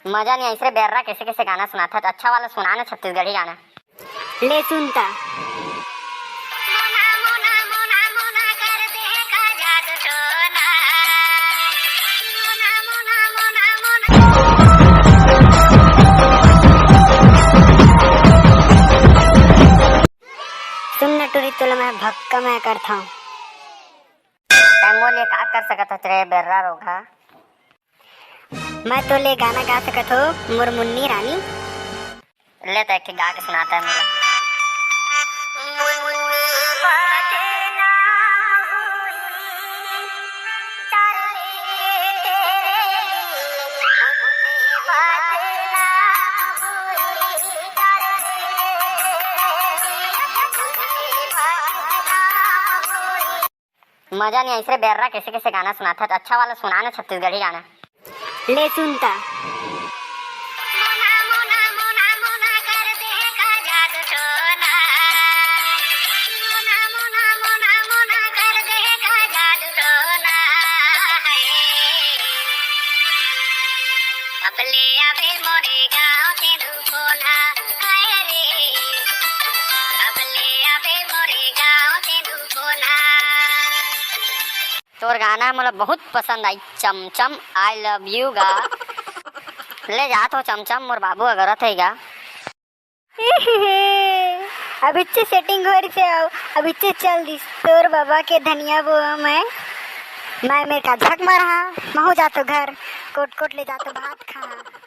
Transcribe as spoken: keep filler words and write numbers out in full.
मजा नहीं आइस रे बेर्रा, कैसे कैसे गाना सुनाथस, अच्छा वाला सुना ना छत्तीसगढ़ी गाना। ले सुन ता। सुन न टूरी, तोला मैं भक्का मैं करथौं। तैं मोर लिए का कर सकत हस रे बेर्रा रोगहा? मैं तोर लिए गाना गा सकत हौं, मोर मुन्नी रानी। ले त एक ठे गा के सुना त मोला। मजा नहीं आइस रे बेर्रा, कैसे कैसे गाना सुनाथस, अच्छा वाला सुना ना छत्तीसगढ़ी गाना। ले सुन ता। तोर गाना मोला बहुत पसंद आई, चमचम, I love you गा। ले जात हौं चमचम, मोर बाबू अगरत हे गा। अभी चे setting हो रही से आओ, अभी चे चल दिस तोर बाबा के धनिया बोआ मैं, मैं मेर का झक मारा, महू जात हौं घर, कोट कोट ले जात हौं भात खा।